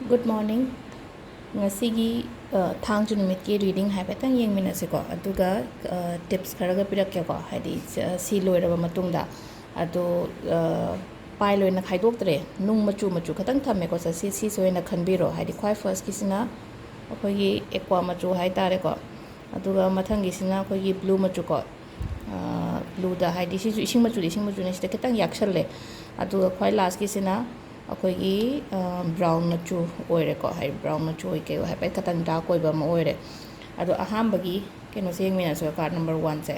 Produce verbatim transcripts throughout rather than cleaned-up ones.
Good morning. ꯉꯁꯤꯒꯤ ꯊꯥꯡꯖ ꯅꯨꯃꯤꯠꯀꯤ ꯔꯤꯗꯤꯡ ꯍꯥꯏꯐꯦꯠꯇꯪ ꯌꯦꯡꯃꯤꯟꯅꯁꯤꯀꯣ꯫ ꯑꯗꯨꯒ ꯇꯤꯞꯁ ꯈꯔꯒ ꯄꯤꯔꯛꯀꯦꯀꯣ, ꯍꯥꯏꯗꯤ ꯁꯤ ꯂꯣꯏꯔꯕ ꯃꯇꯨꯡꯗ꯫ ꯑꯗꯣ ꯄꯥꯏꯜ ꯑꯣꯏꯅ ꯈꯥꯏꯗꯣꯛꯇ꯭ꯔꯦ, ꯅꯨꯡ ꯃꯆꯨ ꯃꯆꯨ ꯈꯛꯇꯪ ꯊꯝꯃꯦꯀꯣ꯫ ꯁꯤ ꯁꯤꯁꯦ ꯑꯣꯏꯅ ꯈꯟꯕꯤꯔꯣ꯫ ꯍꯥꯏꯗꯤ ꯈ꯭ꯋꯥꯏ ꯐꯥꯔꯁꯀꯤꯁꯤꯅ ꯑꯩꯈꯣꯏꯒꯤ ꯑꯦꯀ꯭ꯋꯥ ꯃꯆꯨ ꯍꯥꯏꯇꯥꯔꯦꯀꯣ꯫ ꯑꯗꯨꯒ ꯃꯊꯪꯒꯤꯁꯤꯅ ꯑꯩꯈꯣꯏꯒꯤ ꯕ꯭ꯂꯨ ꯃꯆꯨꯀꯣ꯫ ꯕ꯭ꯂꯨꯗ ꯍꯥꯏꯗꯤ ꯁꯤꯁꯨ ꯏꯁꯤꯡ ꯃꯆꯨꯗꯤ ꯏꯁꯤꯡ ꯃꯆꯨꯅꯤ, ꯁꯤꯗ ꯈꯤꯇꯪ ꯌꯥꯛꯁꯜꯂꯦ꯫ ꯑꯗꯨꯒ ꯈ꯭ꯋꯥꯏ ꯂꯥꯁꯀꯤꯁꯤꯅ ꯑꯩꯈꯣꯏꯒꯤ ꯕ꯭ꯔꯥꯎꯟ ꯃꯆꯨ ꯑꯣꯏꯔꯦꯀꯣ꯫ ꯍꯥꯏꯗꯤ ꯕ꯭ꯔꯥꯎꯟ ꯃꯆꯨ ꯑꯣꯏ ꯀꯩ ꯑꯣꯏ ꯍꯥꯏꯐꯦꯠ ꯈꯤꯇꯪ ꯗꯥꯔꯛ ꯑꯣꯏꯕ ꯑꯃ ꯑꯣꯏꯔꯦ꯫ ꯑꯗꯣ ꯑꯍꯥꯟꯕꯒꯤ ꯀꯩꯅꯣꯁꯦ ꯌꯦꯡꯃꯤꯟꯅꯁꯦ, ꯀꯥꯔꯠ ꯅꯝꯕꯔ ꯋꯥꯟꯁꯦ꯫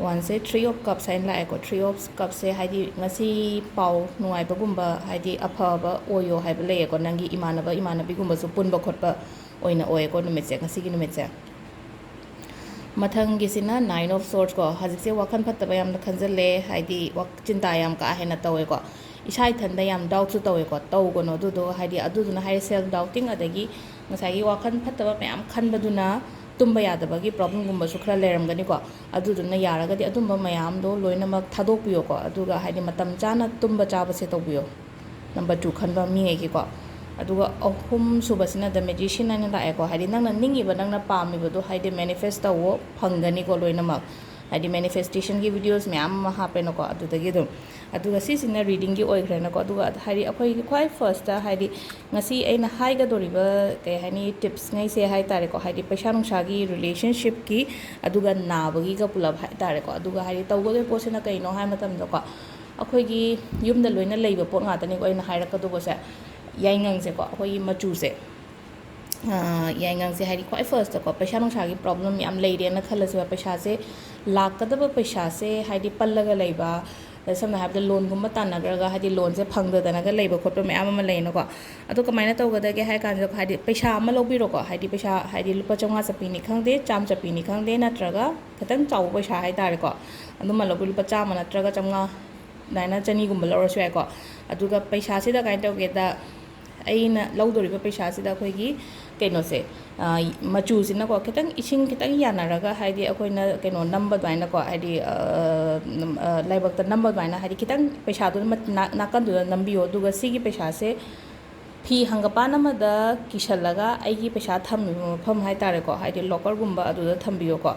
ꯋꯥꯟꯁꯦ ꯊ꯭ꯔꯤ ꯑꯣꯐ ꯀꯞꯁ ꯍꯥꯏꯅ ꯂꯥꯛꯑꯦꯀꯣ꯫ ꯊ꯭ꯔꯤ ꯑꯣꯐ ꯀꯞꯁꯦ ꯍꯥꯏꯗꯤ ꯉꯁꯤ ꯄꯥꯎ ꯅꯨꯡꯉꯥꯏꯕꯒꯨꯝꯕ, ꯍꯥꯏꯗꯤ ꯑꯐꯕ ꯑꯣꯏꯌꯣ ꯍꯥꯏꯕ ꯂꯩꯌꯦꯀꯣ꯫ ꯅꯪꯒꯤ ꯏꯃꯥꯟꯅꯕ ꯏꯃꯥꯟꯅꯕꯤꯒꯨꯝꯕꯁꯨ ꯄꯨꯟꯕ ꯈꯣꯠꯄ ꯑꯣꯏꯅ ꯑꯣꯏꯌꯦꯀꯣ ꯅꯨꯃꯤꯠꯁꯦ, ꯉꯁꯤꯒꯤ ꯅꯨꯃꯤꯠꯁꯦ꯫ ꯃꯊꯪꯒꯤꯁꯤꯅ ꯅꯥꯏꯟ ꯑꯣꯐ ꯁꯣꯔꯠꯁ ꯀꯣ꯫ ꯍꯧꯖꯤꯛꯁꯦ ꯋꯥꯈꯜ ꯐꯠꯇꯕ ꯌꯥꯝꯅ ꯈꯟꯖꯜꯂꯦ, ꯍꯥꯏꯗꯤ ꯋꯥꯛ-, ꯆꯤꯟꯇꯥ ꯌꯥꯝ ꯀꯥ ꯍꯦꯟꯅ ꯇꯧꯋꯦꯀꯣ꯫ ꯏꯁꯥ ꯏꯊꯟꯗ ꯌꯥꯝ ꯗꯥꯎꯠꯁꯨ ꯇꯧꯋꯦꯀꯣ꯫ ꯇꯧꯒꯅꯣ ꯑꯗꯨꯗꯣ, ꯍꯥꯏꯗꯤ ꯑꯗꯨꯗꯨꯅ ꯍꯥꯏꯔꯦ ꯁꯦꯜꯐ ꯗꯥꯎꯇꯤꯡ, ꯑꯗꯒꯤ ꯉꯁꯥꯏꯒꯤ ꯋꯥꯈꯜ ꯐꯠꯇꯕ ꯃꯌꯥꯝ ꯈꯟꯕꯗꯨꯅ ꯇꯨꯝꯕ ꯌꯥꯗꯕꯒꯤ ꯄ꯭ꯔꯣꯕ꯭ꯂꯦꯝꯒꯨꯝꯕꯁꯨ ꯈꯔ ꯂꯩꯔꯝꯒꯅꯤꯀꯣ꯫ ꯑꯗꯨꯗꯨꯅ ꯌꯥꯔꯒꯗꯤ ꯑꯗꯨꯝꯕ ꯃꯌꯥꯝꯗꯣ ꯂꯣꯏꯅꯃꯛ ꯊꯥꯗꯣꯛꯄꯤꯌꯣꯀꯣ꯫ ꯑꯗꯨꯒ ꯍꯥꯏꯗꯤ ꯃꯇꯝ ꯆꯥꯅ ꯇꯨꯝꯕ ꯆꯥꯕꯁꯦ ꯇꯧꯕꯤꯌꯣ꯫ ꯅꯝꯕꯔ ꯇꯨ ꯈꯟꯕ ꯃꯤꯉꯩꯒꯤꯀꯣ꯫ ꯑꯗꯨꯒ ꯑꯍꯨꯝ ꯁꯨꯕꯁꯤꯅ ꯗ ꯃꯦꯖꯤꯁꯤꯌꯟ ꯍꯥꯏꯅ ꯂꯥꯛꯑꯦꯀꯣ꯫ ꯍꯥꯏꯗꯤ ꯅꯪꯅ ꯅꯤꯡꯉꯤꯕ, ꯅꯪꯅ ꯄꯥꯝꯃꯤꯕꯗꯣ ꯍꯥꯏꯗꯤ ꯃꯦꯅꯤꯐꯦꯁ ꯇꯧꯋꯣ, ꯐꯪꯒꯅꯤꯀꯣ ꯂꯣꯏꯅꯃꯛ꯫ ꯍꯥꯏꯗꯤ ꯃꯦꯅꯤꯐꯦꯁꯇꯦꯁꯟꯒꯤ ꯚꯤꯗꯤꯑꯣꯁ ꯃꯌꯥꯝ ꯑꯃ ꯍꯥꯞꯄꯦꯅꯀꯣ ꯑꯗꯨꯗꯒꯤ ꯑꯗꯨꯝ꯫ ꯑꯗꯨꯒ ꯁꯤꯁꯤꯅ ꯔꯤꯗꯤꯡꯒꯤ ꯑꯣꯏꯈ꯭ꯔꯦꯅꯀꯣ꯫ ꯑꯗꯨꯒ ꯍꯥꯏꯗꯤ ꯑꯩꯈꯣꯏꯒꯤ ꯈ꯭ꯋꯥꯏ ꯐꯥꯔꯁꯇ ꯍꯥꯏꯗꯤ ꯉꯁꯤ ꯑꯩꯅ ꯍꯥꯏꯒꯗꯧꯔꯤꯕ ꯀꯩ ꯍꯥꯏꯅꯤ ꯇꯤꯞꯁꯉꯩꯁꯦ ꯍꯥꯏ ꯇꯥꯔꯦꯀꯣ꯫ ꯍꯥꯏꯗꯤ ꯄꯩꯁꯥ ꯅꯨꯡꯁꯥꯒꯤ ꯔꯤꯂꯦꯁꯟꯁꯤꯞꯀꯤ ꯑꯗꯨꯒ ꯅꯥꯕꯒꯤꯒ ꯄꯨꯂꯞ ꯍꯥꯏ ꯇꯥꯔꯦꯀꯣ꯫ ꯑꯗꯨꯒ ꯍꯥꯏꯗꯤ ꯇꯧꯒꯗꯣꯏ ꯄꯣꯠꯁꯤꯅ ꯀꯩꯅꯣ ꯍꯥꯏ ꯃꯇꯝꯗꯀꯣ, ꯑꯩꯈꯣꯏꯒꯤ ꯌꯨꯝꯗ ꯂꯣꯏꯅ ꯂꯩꯕ ꯄꯣꯠ ꯉꯥꯛꯇꯅꯤꯀꯣ ꯑꯩꯅ ꯍꯥꯏꯔꯛꯀꯗꯧꯕꯁꯦ꯫ ꯌꯥꯏꯉꯪꯁꯦꯀꯣ, ꯑꯩꯈꯣꯏꯒꯤ ꯃꯆꯨꯁꯦ, ꯑꯥ, ꯌꯥꯏꯉꯪꯁꯦ ꯍꯥꯏꯗꯤ ꯈ꯭ꯋꯥꯏ ꯐꯥꯔꯁꯇꯀꯣ ꯄꯩꯁꯥ ꯅꯨꯡꯁꯥꯒꯤ ꯄ꯭ꯔꯣꯕ꯭ꯂꯦꯝ ꯌꯥꯝ ꯂꯩꯔꯦꯅ ꯈꯜꯂꯁꯦꯕ꯫ ꯄꯩꯁꯥꯁꯦ, ꯂꯥꯛꯀꯗꯕ ꯄꯩꯁꯥꯁꯦ ꯍꯥꯏꯗꯤ ꯄꯜꯂꯒ ꯂꯩꯕ, ꯁꯝꯅ ꯍꯥꯏꯔꯕꯗ ꯂꯣꯟꯒꯨꯝꯕ ꯇꯥꯟꯅꯈ꯭ꯔꯒ ꯍꯥꯏꯗꯤ ꯂꯣꯟꯁꯦ ꯐꯪꯗꯗꯅꯒ ꯂꯩꯕ ꯈꯣꯠꯄ ꯃꯌꯥꯝ ꯑꯃ ꯂꯩꯅꯀꯣ꯫ ꯑꯗꯣ ꯀꯃꯥꯏꯅ ꯇꯧꯒꯗꯒꯦ ꯍꯥꯏ ꯀꯥꯟꯁꯤꯗ ꯍꯥꯏꯗꯤ ꯄꯩꯁꯥ ꯑꯃ ꯂꯧꯕꯤꯔꯣꯀꯣ꯫ ꯍꯥꯏꯗꯤ ꯄꯩꯁꯥ ꯍꯥꯏꯗꯤ ꯂꯨꯄꯥ ꯆꯥꯝꯃꯉꯥ ꯆꯠꯄꯤꯅꯤ ꯈꯪꯗꯦ, ꯆꯥꯝꯃ ꯆꯠꯄꯤꯅꯤ ꯈꯪꯗꯦ, ꯅꯠꯇ꯭ꯔꯒ ꯈꯤꯇꯪ ꯆꯥꯎꯕ ꯄꯩꯁꯥ ꯍꯥꯏ ꯇꯥꯔꯦꯀꯣ꯫ ꯑꯗꯨꯃ ꯂꯧꯕꯤ-, ꯂꯨꯄꯥ ꯆꯥꯝꯃ ꯅꯠꯇ꯭ꯔꯒ ꯆꯥꯝꯃꯉꯥ ꯑꯗꯨꯃꯥꯏꯅ ꯆꯅꯤꯒꯨꯝꯕ ꯂꯧꯔꯁꯨ ꯌꯥꯏꯀꯣ꯫ ꯑꯗꯨꯒ ꯄꯩꯁꯥꯁꯤꯗ ꯀꯃꯥꯏꯅ ꯇꯧꯒꯦꯗ, ꯑꯩꯅ ꯂꯧꯗꯣꯔꯤꯕ ꯄꯩꯁꯥꯁꯤꯗ ꯑꯩꯈꯣꯏꯒꯤ ꯀꯩꯅꯣꯁꯦ, ꯑ, ꯃꯆꯨꯁꯤꯅꯀꯣ ꯈꯤꯇꯪ ꯏꯁꯤꯡ ꯈꯤꯇꯪ ꯌꯥꯟꯅꯔꯒ ꯍꯥꯏꯗꯤ ꯑꯩꯈꯣꯏꯅ ꯀꯩꯅꯣ ꯅꯝꯕ ꯑꯗꯨꯃꯥꯏꯅꯀꯣ, ꯍꯥꯏꯗꯤ, ꯑ, ꯅꯝ-, ꯑ, ꯂꯥꯏꯕꯛꯇ ꯅꯝꯕ ꯑꯗꯨꯃꯥꯏꯅ ꯍꯥꯏꯗꯤ ꯈꯤꯇꯪ ꯄꯩꯁꯥꯗꯨ ꯃ-, ꯅꯥ-, ꯅꯥꯀꯟꯗꯨꯗ ꯅꯝꯕꯤꯌꯣ꯫ ꯑꯗꯨꯒ ꯁꯤꯒꯤ ꯄꯩꯁꯥꯁꯦ ꯐꯤ ꯍꯪꯒꯄꯥꯟ ꯑꯃꯗ ꯀꯤꯁꯜꯂꯒ ꯑꯩꯒꯤ ꯄꯩꯁꯥ ꯊꯝꯃꯤꯕ ꯃꯐꯝ ꯍꯥꯏ ꯇꯥꯔꯦꯀꯣ, ꯍꯥꯏꯗꯤ ꯂꯣꯀꯔꯒꯨꯝꯕ ꯑꯗꯨꯗ ꯊꯝꯕꯤꯌꯣꯀꯣ꯫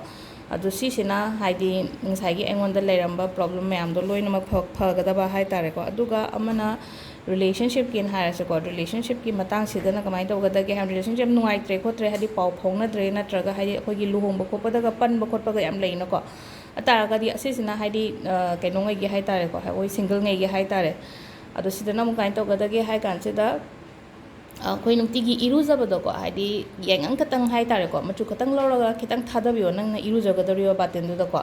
ꯑꯗꯨ ꯁꯤꯁꯤꯅ ꯍꯥꯏꯗꯤ ꯉꯁꯥꯏꯒꯤ ꯑꯩꯉꯣꯟꯗ ꯂꯩꯔꯝꯕ ꯄ꯭ꯔꯣꯕ꯭ꯂꯦꯝ ꯃꯌꯥꯝꯗꯣ ꯂꯣꯏꯅꯃꯛ ꯐ- ꯐꯒꯗꯕ ꯍꯥꯏ ꯇꯥꯔꯦꯀꯣ꯫ ꯑꯗꯨꯒ ꯑꯃꯅ ꯔꯤꯂꯦꯁꯟꯁꯤꯞꯀꯤꯅ ꯍꯥꯏꯔꯁꯦꯀꯣ, ꯔꯤꯂꯦꯁꯟꯁꯤꯞꯀꯤ ꯃꯇꯥꯡꯁꯤꯗꯅ ꯀꯃꯥꯏꯅ ꯇꯧꯒꯗꯒꯦ ꯍꯥꯏꯕ, ꯔꯤꯂꯦꯁꯟꯁꯤꯞ ꯅꯨꯡꯉꯥꯏꯇ꯭ꯔꯦ ꯈꯣꯠꯇ꯭ꯔꯦ, ꯍꯥꯏꯗꯤ ꯄꯥꯎ ꯐꯥꯎꯅꯗ꯭ꯔꯦ, ꯅꯠꯇ꯭ꯔꯒ ꯍꯥꯏꯗꯤ ꯑꯩꯈꯣꯏꯒꯤ ꯂꯨꯍꯣꯡꯕ ꯈꯣꯠꯄꯗꯒ ꯄꯟꯕ ꯈꯣꯠꯄꯒ ꯌꯥꯝ ꯂꯩꯅꯀꯣ꯫ ꯑꯗꯨ ꯇꯥꯔꯒꯗꯤ ꯑꯁꯤꯁꯤꯅ ꯍꯥꯏꯗꯤ ꯀꯩꯅꯣꯉꯩꯒꯤ ꯍꯥꯏ ꯇꯥꯔꯦꯀꯣ, ꯑꯩꯈꯣꯏ ꯁꯤꯡꯒꯜꯉꯩꯒꯤ ꯍꯥꯏ ꯇꯥꯔꯦ꯫ ꯑꯗꯣ ꯁꯤꯗꯅ ꯑꯃꯨꯛ ꯀꯃꯥꯏꯅ ꯇꯧꯒꯗꯒꯦ ꯍꯥꯏ ꯀꯥꯟꯁꯤꯗ, ꯑꯩꯈꯣꯏ ꯅꯨꯡꯇꯤꯒꯤ ꯏꯔꯨꯖꯕꯗꯣꯀꯣ, ꯍꯥꯏꯗꯤ ꯌꯥꯏꯉꯪ ꯈꯛꯇꯪ ꯍꯥꯏ ꯇꯥꯔꯦꯀꯣ, ꯃꯆꯨ ꯈꯛꯇꯪ ꯂꯧꯔꯒ ꯈꯤꯇꯪ ꯊꯥꯗꯕꯤꯌꯣ ꯅꯪꯅ ꯏꯔꯨꯖꯒꯗꯧꯔꯤꯕ ꯕꯥꯇꯤꯟꯗꯨꯗꯀꯣ꯫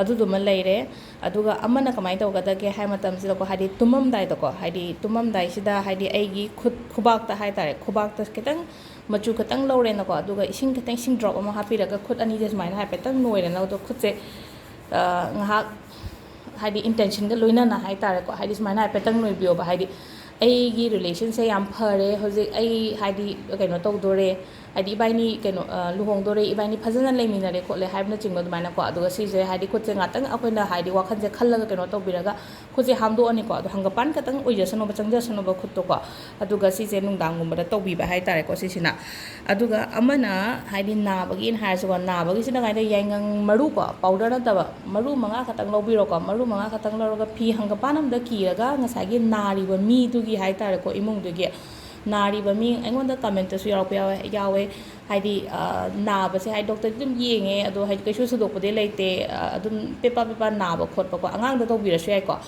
ꯑꯗꯨꯗꯨꯃ ꯂꯩꯔꯦ꯫ ꯑꯗꯨꯒ ꯑꯃꯅ ꯀꯃꯥꯏꯅ ꯇꯧꯒꯗꯒꯦ ꯍꯥꯏ ꯃꯇꯝꯁꯤꯗꯀꯣ, ꯍꯥꯏꯗꯤ ꯇꯨꯝꯃꯝꯗꯥꯏꯗꯀꯣ, ꯍꯥꯏꯗꯤ ꯇꯨꯝꯃꯝꯗꯥꯏꯁꯤꯗ ꯍꯥꯏꯗꯤ ꯑꯩꯒꯤ ꯈꯨꯠ ꯈꯨꯕꯥꯛꯇ ꯍꯥꯏ ꯇꯥꯔꯦ, ꯈꯨꯕꯥꯛꯇ ꯈꯤꯇꯪ ꯃꯆꯨ ꯈꯤꯇꯪ ꯂꯧꯔꯦꯅꯀꯣ, ꯑꯗꯨꯒ ꯏꯁꯤꯡ ꯈꯤꯇꯪ, ꯏꯁꯤꯡ ꯗ꯭ꯔꯣꯞ ꯑꯃ ꯍꯥꯞꯄꯤꯔꯒ ꯈꯨꯠ ꯑꯅꯤꯁꯦ ꯁꯨꯃꯥꯏꯅ ꯍꯥꯏꯐꯦꯠꯇꯪ ꯅꯣꯏꯔꯦꯅ, ꯑꯗꯣ ꯈꯨꯠꯁꯦ ꯉꯥꯏꯍꯥꯛ ꯍꯥꯏꯗꯤ ꯏꯟꯇꯦꯟꯁꯟꯒ ꯂꯣꯏꯅꯅ ꯍꯥꯏ ꯇꯥꯔꯦꯀꯣ, ꯍꯥꯏꯗꯤ ꯁꯨꯃꯥꯏꯅ ꯍꯥꯏꯐꯦꯠꯇꯪ ꯅꯣꯏꯕꯤꯌꯣꯕ꯫ ꯍꯥꯏꯗꯤ ꯑꯩꯒꯤ ꯔꯤꯂꯦꯁꯟꯁꯦ ꯌꯥꯝ ꯐꯔꯦ ꯍꯧꯖꯤꯛ, ꯑꯩ ꯍꯥꯏꯗꯤ ꯀꯩꯅꯣ ꯇꯧꯗꯣꯔꯦ, ꯍꯥꯏꯗꯤ ꯏꯕꯥꯏꯅꯤ ꯀꯩꯅꯣ ꯂꯨꯍꯣꯡꯗꯣꯔꯦ, ꯏꯕꯥꯏꯅꯤ ꯐꯖꯅ ꯂꯩꯃꯤꯟꯅꯔꯦ ꯈꯣꯠꯂꯦ ꯍꯥꯏꯕꯅꯆꯤꯡꯕ ꯑꯗꯨꯃꯥꯏꯅꯀꯣ꯫ ꯑꯗꯨꯒ ꯁꯤꯁꯦ ꯍꯥꯏꯗꯤ ꯈꯨꯠꯁꯦ ꯉꯥꯛꯇꯪ ꯑꯩꯈꯣꯏꯅ ꯍꯥꯏꯗꯤ ꯋꯥꯈꯜꯁꯦ ꯈꯜꯂꯒ ꯀꯩꯅꯣ ꯇꯧꯕꯤꯔꯒ ꯈꯨꯠꯁꯦ ꯍꯥꯝꯗꯣꯛꯑꯅꯤꯀꯣ꯫ ꯑꯗꯣ ꯍꯪꯒꯄꯥꯟ ꯈꯛꯇꯪ ꯑꯣꯏꯖꯁꯅꯣꯕ, ꯆꯪꯖꯁꯅꯣꯕ ꯈꯨꯠꯇꯣꯀꯣ꯫ ꯑꯗꯨꯒ ꯁꯤꯁꯦ ꯅꯨꯡꯗꯥꯡꯒꯨꯝꯕꯗ ꯇꯧꯕꯤꯕ ꯍꯥꯏ ꯇꯥꯔꯦꯀꯣ ꯁꯤꯁꯤꯅ꯫ ꯑꯗꯨꯒ ꯑꯃꯅ ꯍꯥꯏꯗꯤ ꯅꯥꯕꯒꯤꯅ ꯍꯥꯏꯔꯁꯤꯀꯣ, ꯅꯥꯕꯒꯤꯁꯤꯅ ꯀꯃꯥꯏꯅ ꯇꯧꯋꯤ, ꯌꯥꯏꯉꯪ ꯃꯔꯨꯀꯣ, ꯄꯥꯎꯗꯔ ꯅꯠꯇꯕ, ꯃꯔꯨ ꯃꯉꯥ ꯈꯛꯇꯪ ꯂꯧꯕꯤꯔꯣꯀꯣ꯫ ꯃꯔꯨ ꯃꯉꯥ ꯈꯛꯇꯪ ꯂꯧꯔꯒ ꯐꯤ ꯍꯪꯒꯄꯥꯟ ꯑꯃꯗ ꯀꯤꯔꯒ ꯉꯁꯥꯏꯒꯤ ꯅꯥꯔꯤꯕ ꯃꯤꯗꯨꯒꯤ ꯍꯥꯏ ꯇꯥꯔꯦꯀꯣ, ꯏꯃꯨꯡꯗꯨꯒꯤ ꯅꯥꯔꯤꯕ ꯃꯤ, ꯑꯩꯉꯣꯟꯗ ꯀꯃꯦꯟꯇꯁꯨ ꯌꯥꯎꯔꯛꯄ ꯌꯥꯎꯋꯦ ꯌꯥꯎꯋꯦ ꯍꯥꯏꯗꯤ ꯅꯥꯕꯁꯦ ꯍꯥꯏꯗꯤ ꯗꯣꯛꯇꯔꯗꯤ ꯑꯗꯨꯝ ꯌꯦꯡꯉꯦ, ꯑꯗꯣ ꯍꯥꯏꯗꯤ ꯀꯩꯁꯨ ꯊꯣꯏꯗꯣꯛꯄꯗꯤ ꯂꯩꯇꯦ, ꯑꯗꯨꯝ ꯄꯦꯄꯥ ꯄꯦꯄꯥ ꯅꯥꯕ ꯈꯣꯠꯄꯀꯣ꯫ ꯑꯉꯥꯡꯗ ꯇꯧꯕꯤꯔꯁꯨ ꯌꯥꯏꯀꯣ꯫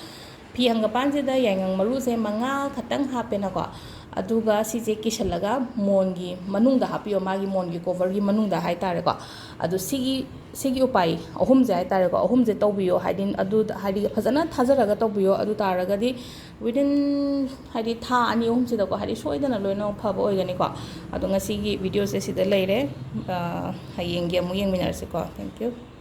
ꯐꯤ ꯍꯪꯒꯄꯥꯟꯁꯤꯗ ꯌꯥꯏꯉꯪ ꯃꯔꯨꯁꯦ ꯃꯉꯥ ꯈꯛꯇꯪ ꯍꯥꯞꯄꯦꯅꯀꯣ꯫ ꯑꯗꯨꯒ ꯁꯤꯁꯦ ꯀꯤꯁꯜꯂꯒ ꯃꯣꯟꯒꯤ ꯃꯅꯨꯡꯗ ꯍꯥꯞꯄꯤꯌꯣ, ꯃꯥꯒꯤ ꯃꯣꯟꯒꯤ ꯀꯣꯚꯔꯒꯤ ꯃꯅꯨꯡꯗ ꯍꯥꯏꯇꯥꯔꯦꯀꯣ꯫ ꯑꯗꯨ ꯁꯤꯒꯤ ꯁꯤꯒꯤ ꯎꯄꯥꯏ ꯑꯍꯨꯝꯁꯦ ꯍꯥꯏꯇꯥꯔꯦꯀꯣ, ꯑꯍꯨꯝꯁꯦ ꯇꯧꯕꯤꯌꯣ꯫ ꯍꯥꯏꯗꯤ ꯑꯗꯨ ꯍꯥꯏꯗꯤ ꯐꯖꯅ ꯊꯥꯖꯔꯒ ꯇꯧꯕꯤꯌꯣ꯫ ꯑꯗꯨ ꯇꯥꯔꯒꯗꯤ within ꯍꯥꯏꯗꯤ ꯊꯥ ꯑꯅꯤ ꯑꯍꯨꯝꯁꯤꯗꯀꯣ, ꯍꯥꯏꯗꯤ ꯁꯣꯏꯗꯅ ꯂꯣꯏꯅꯃꯛ ꯐꯕ ꯑꯣꯏꯒꯅꯤꯀꯣ꯫ ꯑꯗꯣ ꯉꯁꯤꯒꯤ ꯚꯤꯗꯤꯑꯣꯁꯦ ꯁꯤꯗ ꯂꯩꯔꯦ꯫ ꯍꯌꯦꯡꯒꯤ ꯑꯃꯨꯛ ꯌꯦꯡꯃꯤꯟꯅꯔꯁꯤꯀꯣ꯫ Thank you꯫